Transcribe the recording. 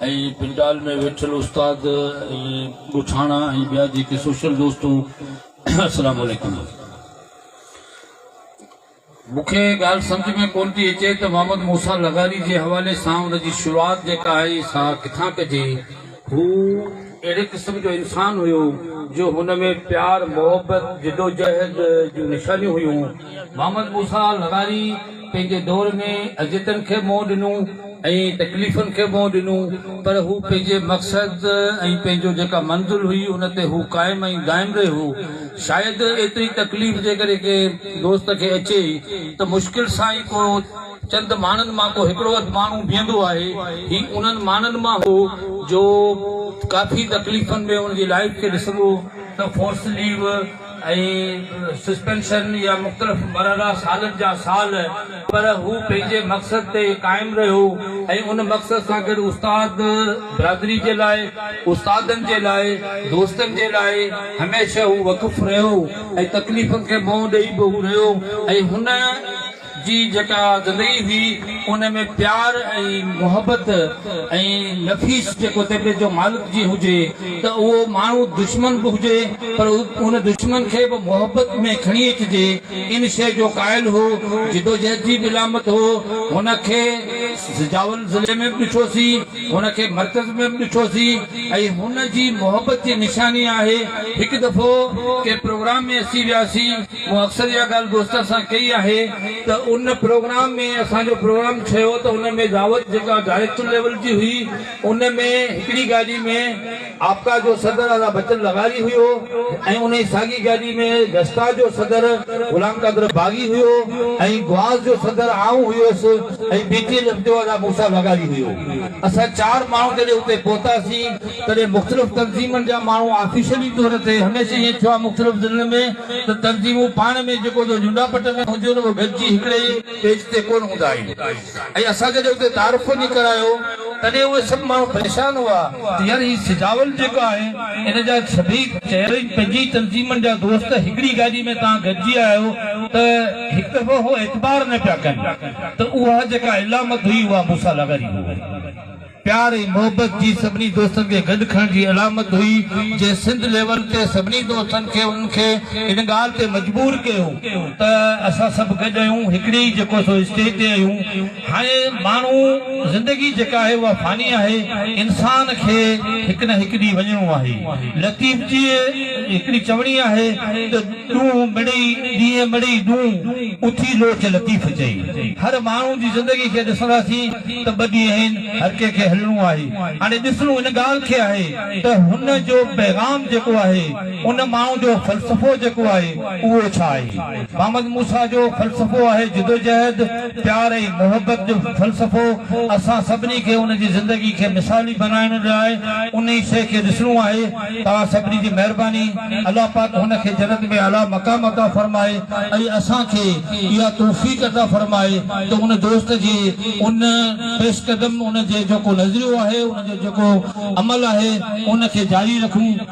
۽ پنڊال ۾ ويٺل استاد ۽ ڳوٺاڻا ۽ ٻيا جيڪي سوشل دوستو السلام عليڪم. مون کي ڳالهه سمجهه ۾ ڪونه ٿي اچي ته محمد موسيٰ لغاري جي حوالي سان ان جي شروعات جيڪا آهي سا ڪٿان ڪجي. هو اهڙي قسم جو انسان هيو جو هن ۾ پيار، محبت، جدوجهد جون نشانيون هيون. محمد موسيٰ لغاري پنهنجي دور ۾ اذيتن کي منهن ڏنو ۽ تڪليفن کي منهن ڏنو پر هو پنهنجي مقصد ۽ پنهنجو جيڪا منزل هئي ان تي هو قائم ۽ دائم رهيو. شايد ايتري تڪليف جيڪڏهن ڪنهن دوست کي اچي ته مشڪل سان ئي ڪو چند ماڻهن مان ڪو هڪڙو اڌ ماڻهو بيهندو آهي. هي انهن ماڻهن مان هو جو ڪافي تڪليفن ۾ ان جي لائيف کي ڏسندو ته فورس ليو ۽ سسپينشن يا مختلف مرحلا سالن جا سال پر هو پنهنجي مقصد تي قائم رهيو ۽ ان مقصد سان گڏ استاد برادري جي لاء، استادن جي لاء، دوستن جي لاء هميشه هو وقف رهيو ۽ تڪليفن کي منهن ڏئي به هو رهيو ۽ هن جي جيڪا زندگي هئي ان ۾ پيار ۽ محبت ۽ نفيس جيڪو طبيعت جو مالڪ جي هجي ته اهو ماڻهو دشمن به هجي پر ان دشمن کي به محبت ۾ کڻي اچجي ان شيء جو قائل هو، جدوجهد جي به علامت هو، هن کي سجاول ضلعي ۾ به ڏٺوسين، هن کي مرڪز ۾ به ڏٺوسين ۽ هن جي محبت جي نشاني آهي، هڪ دفعو ڪنهن پروگرام ۾ اسين وياسين، مون اڪثر اها ڳالهه دوستن سان ڪئي آهي ته ان پروگرام ۾ اسان جو پروگرام ٺهيو ته ان ۾ دعوت جيڪا ڊائريڪٽر ليول جي هئي ان ۾ هڪڙي گاڏي ۾ آپڪا جو صدر ادا بچل لغاري هيو ۽ انهي ساڳي گاڏي ۾ گسٽا جو صدر غلام قادر باغي هيو ۽ گواز جو صدر آئون هيس ۽ بي ٽي ايل ايف جو ادا موسيٰ لغاري هيو. اسان چار ماڻهو جڏهن اتي پهتاسين تڏهن مختلف تنظيمن جا ماڻهو آفيشلي طور تي هميشه ائين ٿيو آهي مختلف ضلعن ۾ ته تنظيمون پاڻ ۾ جيڪو جو جهنڊا پٽ ۾ هونديون آهن اهي گڏجي هڪڙي پيج تي ڪونه هوندا آهن. ۽ اسان جڏهن اتي تعارف وڃي ڪرايو تڏهن اهي سڀ ماڻهو پريشان هئا ته يار هي سجاول جيڪو آهي ان جا سڀئي چئرئي پنجئي تنظيمن جا دوست هڪڙي گاڏي ۾ توهان گڏجي آيا آهيو ته هڪ دفعو هو اعتبار نه پيا ڪن ته اها جيڪا علامت هئي اها موسيٰ لغاري هئي. پيار ۽ محبت جي سڀني دوستن کي گڏ کڻڻ جي علامت هئي جنهن سنڌ ليول تي سڀني دوستن کي انهن کي ان ڳالهه تي مجبور ڪيو ته اسان سڀ گڏ آهيون هڪڙي ئي جيڪو سو اسٽيج تي آهيون هاڻي ماڻهو زندگي جيڪا آهي اها فاني آهي انسان کي هڪ نه هڪ ڏينهن وڃڻو آهي لطيف جي هڪڙي چوڻي آهي ته ڏون مڙئي ڏينهن مڙئي ڏون، اٿي لوچ لطيف چئي. هر ماڻهو جي زندگي کي ڏسنداسين ته ٻه ڏينهن آهن، هر ڪنهن کي هلڻو آهي. هاڻي ڏسڻو ان ڳالهه کي آهي ته هن جو پيغام جيڪو آهي، ان ماڻهو جو فلسفو جيڪو آهي، اهو ڇا آهي؟ محمد موسيٰ جو فلسفو آهي جدوجهد، پيار ۽ محبت جو فلسفو. اسان سڀني کي ان جي زندگي کي مثالي بنائڻ لاء انهي شيء کي ڏسڻو آهي. توهان سڀني جي مهرباني الله پاڪ هن کي جنت ۾ اعليٰ مقام عطا فرمائي ۽ اسان کي اها توفيق عطا فرمائي ته ان دوست جي ان پيش قدم ان جي جيڪو نظريو آهي ان جو جيڪو عمل آهي ان کي جاري رکون.